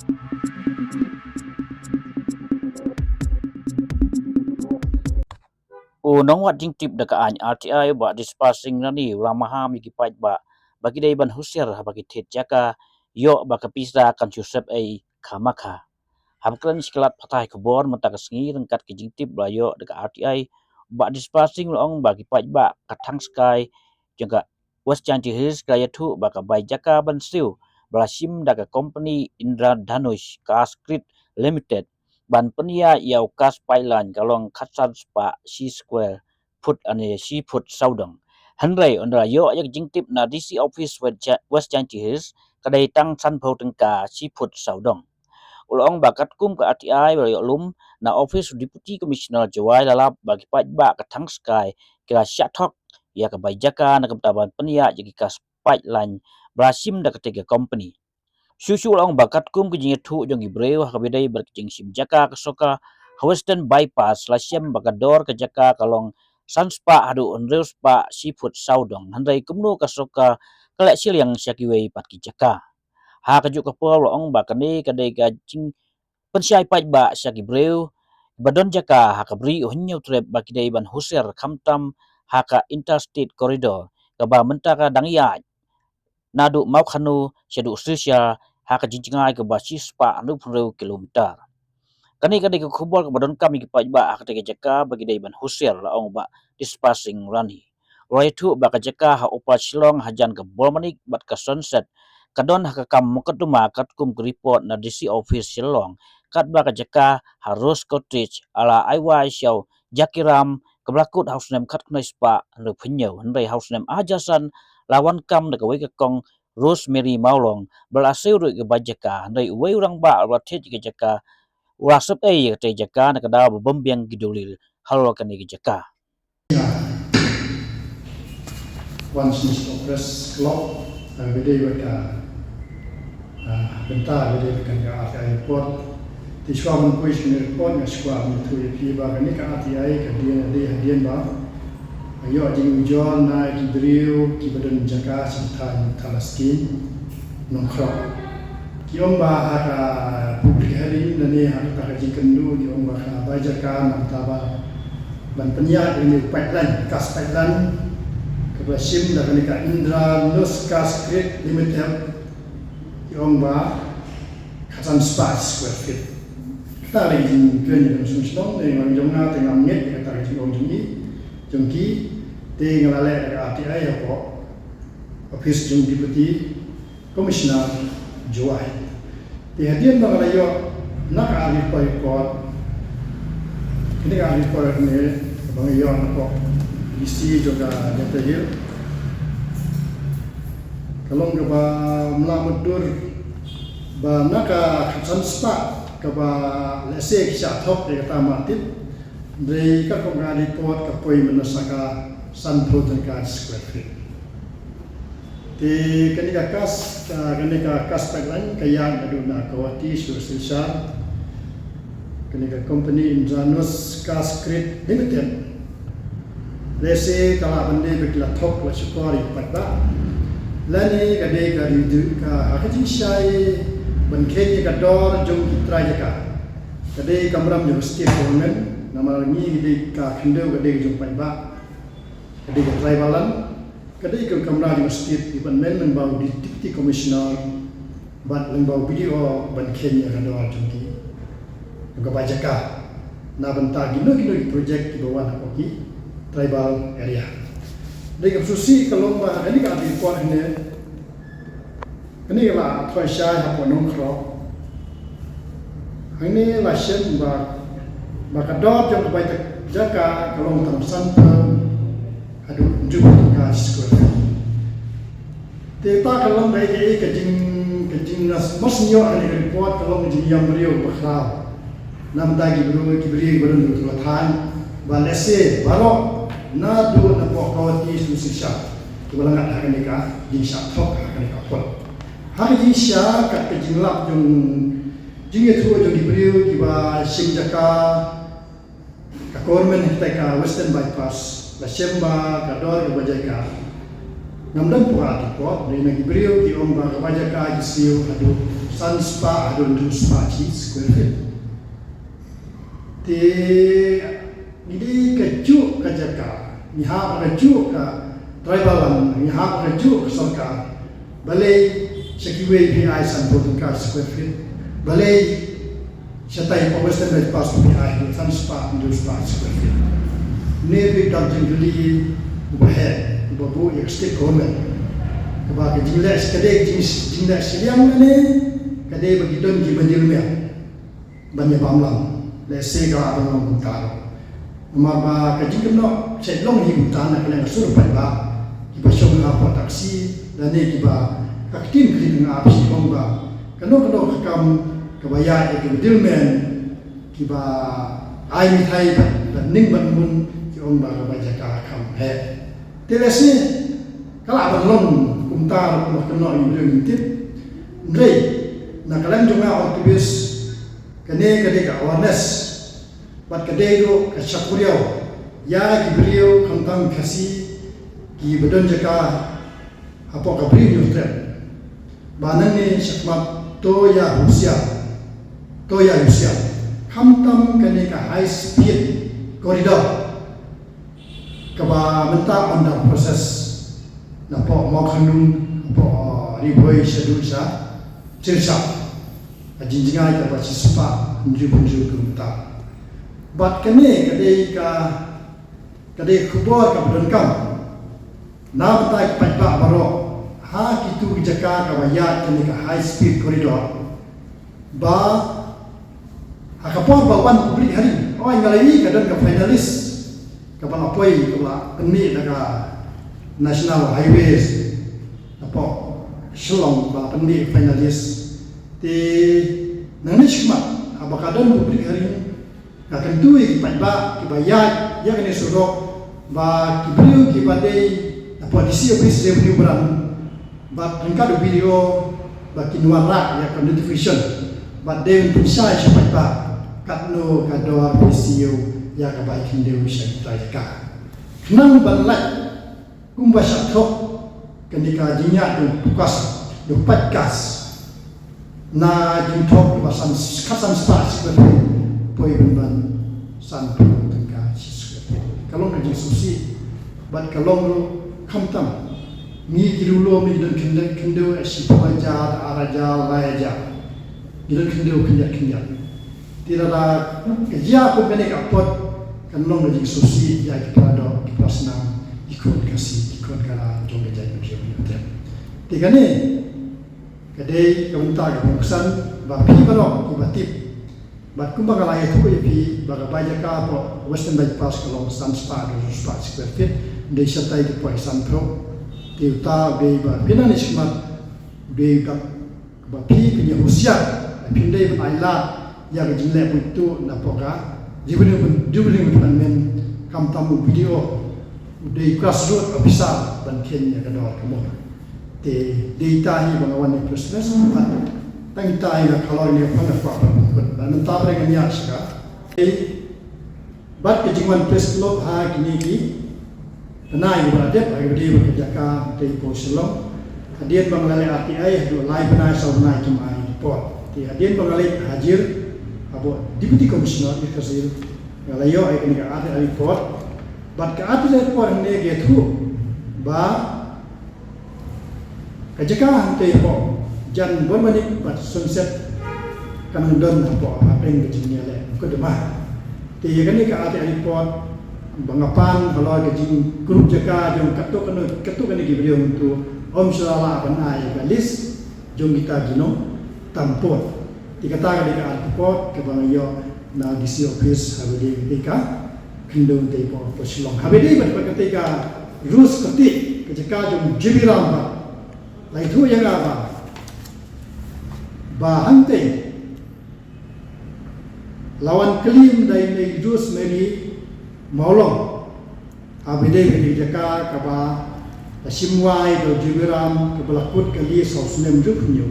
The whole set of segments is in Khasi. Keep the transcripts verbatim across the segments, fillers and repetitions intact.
U nongwad jingtip da ka aiñ R T I, Bah Dispasing Rani, u la maham ïa ki paidbah ba ki dei ban husiar haba ki thied jaka, ïoh ba ka pisa kan shu sep ei khamkha. Haba kren sha ki lad pathai khubor mynta ka sngi ryngkat ki jingtip ba la ïoh da ka R T I, Bah Dispasing u la ong ba ki paidbah ka thang skai jong ka West Jaintia Hills ki la ïathuh ba ka bai jaka ban siew ba la shim da ka kompani Indradhanush Gas Grid Limited ban pynïaid ïa u gas pipeline ka long khatsan spah shi square foot, ane shi foot sawdong. Hynrei ynda la ïoh ïa ka jingtip na D C office West Ja-, West Jaintia Hills, ka dei tang sanphew tyngka shi foot sawdong. U la ong ba katkum ka R T I ba la ïoh lum na office u Deputy Commissioner Jowai, la lap ba ki paidbah ka thang skai ki la shah thok ïa ka bai jaka na ka bynta ban pynïaid ïa ki gas pipeline ba la shim da katei ka kompani. Shuh shuh u la ong ba katkum ka jingïathuh jong ki briew ha kaba ïadei bad ka jingshim jaka ka sorkar ha Western Bypass, la shem ba ka dor ka jaka ka long san spah haduh hynriew spah shi foot sawdong, hynrei kumno ka sorkar ka leh shiliang sha kiwei pat ki jaka. Ha kajuh ka por u la ong ba kane ka dei ka jingpynshai paidbah sha ki briew ba don jaka ha ka Bri u Hynñiewtrep ba ki dei ban husiar khamtam ha ka Interstate Corridor kaba mynta ka dang ïaid naduh Mawkhanu shaduh Shisha ha ka jingjngai kaba shi spah hynriewphew hynriew kilometer. Kane ka dei ka khubor kaba donkam ïa ki paidbah ha katei ka jaka ba ki dei ban husiar, la ong Bah Dispasing Rani. U la ïathuh ba ka jaka ha Upper Shillong hajan ka Bormanik bad ka Sunset ka don ha ka kam mukotduma katkum ka report na D C office Shillong, katba ka jaka ha Rose Cottage la ai wai sha u Jakiram kaba la kut ha u snem khatkhyndai spah hynriewphew hynñiew, hynrei ha u snem arhajar san la wan kam da kawei ka kong Rosemary Mawlong ba la siew ruh ïa ka bai jaka, hynrei uwei u rangbah uba la thied ïa ka jaka u la sep ei ïa katei ka jaka na ka daw ba bym biang ki dulil halor kane ka jaka. Wan sha Press Club, ah, ba dei bad ka, ah, bynta ba dei bad ka R T I report. Te shuwa ban poi sha kane ka report nga sngewbha ban ïathuh ïa phi ba kane ka R T I ka dei, ka dei hadien ba ïoh jingujor na ki briew kiba don jaka sha thaiñ Thalaskin, Nongkhrop. Ki ong ba ha ka public hearing lane ha kata ka jingkynduh ki ong ba ka bai jaka na kata ba ban pynïaid ïa une u pipeline, gas pipeline, kaba la shim da kane ka Indradhanush Gas Grid Limited, ki ong ba khatsan spah square feet. Kata ka dei ka jingkren jong ka shnong shnong, ne jong nga te ngam ngeit ïa kata ka jingong jong ki, jong ki, te nga la leh da ka R T I hapoh office jong Deputy Commissioner Jowai. Te hadien ba nga la ïoh na ka report, kane ka report ne ba nga ïoh na ka D C jong ka Jaintia Hills, ka long kaba mla mutdur ba na ka khatsan spah kaba lehse ki shah thok ïa kata ma tip, hynrei katkum ka report ka poi mynta sa ka sanphew tyngka square feet. Te kane ka gas, ah, kane ka gas pipeline ka ïaid naduh na Guwahati sha Silchar. Kane ka company Indradhanush Gas Grid Limited, lehse ka lah ban dei ba ki la thok la shukor ïa ki paidbah, lane ka dei ka review ka, ha ka jingshai ban kheiñ ïa ka dor jong ki trai jaka. Ka dei ka kamram jong ka state government, namar ngi dei ka khyndew ka dei ka jong paidbah. Ka dei ka tribal land, ka dei ka kamram jong ka state, ban mih lyngba u Deputy Commissioner bad lyngba u B D O ban kheiñ ïa ka dor jong ki, jong ka bai jaka, na bynta kino kino ki project kiba wan hapoh ki tribal area. Dei ka shisha ka long ba kane ka report ne, kane ka la thoi shai hapoh Nongkhrop. Hangne la shem ba, ba ka dor jong ka bai jaka ka long tang sanphew haduh hynriewphew tyngka square feet. Te ta ka long kaei kaei ka jing, ka jingmynsiem ïa kane ka report ka long ka jingïam briew bakhraw. Namar ki briew, ki briew ba don ruh tang ba lehse baroh naduh napoh Guwahati sha Silchar kiba la ngat ha kane ka jingshah thok ha kane ka pud. Ha ka jingshah kat ka jinglap jong, jingïathuh jong ki briew kiba shim jaka, ka government ha kata ka Western Bypass la shem ba ka dor ka bai jaka Ngam don pura tu ko, dei na ki briew ki ong ba kaba jaka ki siew haduh san spah haduh hynriew spah chi square feet. Te ngi dei ka juk ka jaka, ngi hap ka juk ka tribal land, ngi hap ka juk ka sorkar. Balei sha kiwei phi ai sanphew tyngka square feet? Balei shatai pa Western Bypass phi ai haduh san spah hynriew spah square feet? Ne phi dang jingkylli uba heh, uba buh ïa ka state government. Kaba ka jingleh, ka dei jing, jingleh shiliang ne ka dei ba ki don ki middleman ban ïa bam lang. Lehse ka lah ban long kumta. Namar ba ka jingkynnoh shet long hi kumta na ka liang ka sur paidbah kiba shong hapoh taxi lane kiba ka ktien kri tang ap shi ong ba kano kano ka kam kaba ïaid ïa ki middleman kiba ai mithai ban, ban ning ban mun ki ong ba kaba jaka kam heh. Te lehse ka lah ban long kumta ruh kumba kynnoh ïa u briew ngim tip. Hynrei na ka liang jong nga activist, kane ka dei ka awareness bad ka dei ruh ka shakuriaw ïa ki briew khamtam Khasi kiba don jaka hapoh ka Bri u Hynñiewtrep. Ba nangne shakhmat to ïa husiar, to ïa husiar. Khamtam kane ka high speed corridor kaba mynta under process napoh Mawkhanlun, napoh Ri Bhoi shaduh sha Sirsa. Ka jingjngai kaba shispah hynriew hynriew kilometer. Bad kane ka dei ka, ka dei ka khubor kaba donkam na bynta ki paidbah baroh ha kitu ki jaka kaba ïaid kane ka high speed corridor. Ba ha ka por ba wan public hearing, oi nga la ïohi ka don ka finalist kaba la poi, kaba la pynmih da ka National Highways napoh Shillong, ba la pynmih finalist. Te nangne shakhmat haba ka don public hearing, nga kyntu ïa ki paidbah kiba ïaid ïa kane surok ba ki briew kiba dei napoh D C office Revenue Branch bad ryngkat u B D O ba kin wanrah ïa ka notification bad dei ban pynshai sha paidbah katno ka dor phi siew ïa ka bai khyndew sha kita jaka. Khnang ban lait kumba shah thok kane ka jingïaid jong u Paidkas, u Paidkas na jingthok ba san, khatsan spah square feet poi ban ban sanphew tyngka shi square feet. Ka long ka jingsngewsih bad ka long ruh khamtam. Ngi ki riewlum ngi don khyndew, khyndew shiphew hajar, ar hajar, lai hajar. Ngi don khyndew khyndiat khyndiat. Te lada ka jia kum kane ka apot, kan long ka jingsngewsih ïa ki para doh, ki para snam, ki khun Khasi, ki khun Khara jong ka jaitbynriew Hynñiewtrep. Te kane ka dei ka bynta kaba kongsan ba phi baroh kiba tip. Bad kumba nga la ïathuh ïa phi ba ka bai jaka hapoh Western Bypass ka long san spah haduh hynriew spah square feet, dei shatai ki poi sanphew. Te uta u dei ba phi nangne shakhmat u dei ba ba phi phin ïa husiar, ba phin dei ban ailad ïa ka jingleh buit tuh napoh ka Revenue, Revenue Department, khamtam u B D O u dei grassroot officer ban kheiñ ïa ka dor ka mut. Te dei ita hi ba nga wan ïa press release, bad tang ita hi nga khalor ïa phan nga kwah ban kut. Bad mynta ba ngan ïa shaka. Te bad ka jingwan press club ha kine ki bnai kiba la dep, ha kaba dei bad ka jaka Hangtei hapoh Shillong. Hadien ba nga la leh R T I haduh lai bnai saw bnai kim ai report. Te hadien ba nga la leit hajir hapoh Deputy Commissioner East Khasi Hills, nga la ïoh ïa kane ka R T I report. Bad ka R T I report hangne ka ïathuh ba ka jaka Hangtei hapoh Jan Bormanik bad Sunset kan nang don hapoh hapdeng ka jingïaleh mukotduma. Te ïa kane ka R T I report ba nga pan halor ka jingkurup jaka jong katto katne, katto katne ki briew hangto, ym shym la lah ban ai ïa ka list jong kita ki nongtampot. Te kata ka dei ka report kaba nga ïoh na D C office haba ïadei bad ka khyndew Hangtei hapoh Shillong. Haba ïadei bad kata ka rules kyrteng ka jaka jong J B Ram ba la ïathuh ïa nga ba, ba Hangtei la wan claim da i Mei Rosemary Mawlong. Haba ïadei bad ka jaka kaba la shim wai da u J B Ram kaba la kut kali saw snem hynriew phew hynñiew.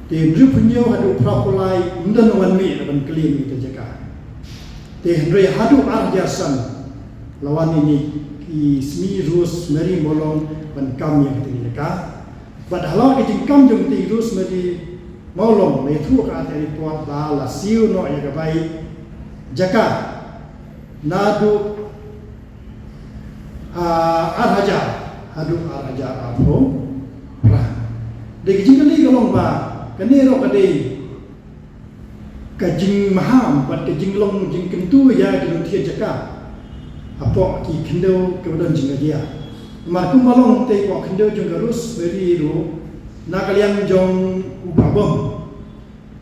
Te hynriew phew hynñiew haduh phra phew lai ym don u wan mih ban claim ïa ka jaka. Te hynrei haduh ar hajar san la wan ïa i i Smi Rosemary Mawlong ban kam ïa kata ka jaka. Bad halor ka jingkam jong kata i Rosemary Mawlong, la ïathuh ha kata ka report ba la siew noh ïa ka bai jaka naduh, ah, ar hajar haduh ar hajar arphew phra. Dei ka jingkylli ka long ba kane ruh ka dei ka jingmaham bad ka jinglong jingkyntu ïa ki longthied jaka hapoh ki khyndew kiba don jingkajia. Namar kumba long te hapoh khyndew jong ka Rosemary ruh, na ka liang jong u Bah Bom,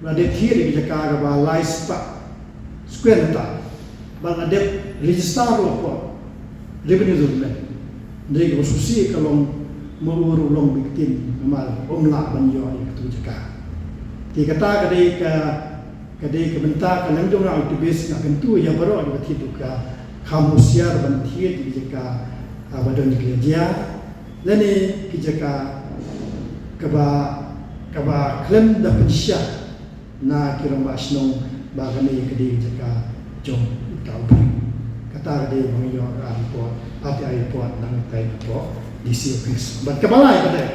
la dep thied ïa ka jaka kaba lai spah square meter bad la dep register ruh hapoh Revenue Department. Hynrei kaba sngewsih ka long ma u ruh u long victim, namar um lah ban ïoh ïa katu ka jaka. Te kata ka dei ka, ka dei ka bynta ka liang jong nga, u activist, nga kyntu ïa baroh kiba thied jaka, kham husiar ban thied ïa ka jaka, ah, ba don jingkajia lane ka jaka kaba, kaba khlem da pynshai na ki rangbah shnong ba kane ka dei ka jaka jong uta u briew. Kata ka dei ba nga ïoh ka report, R T I report na ka bynta ka D C office. Bad kaba lai ka dei,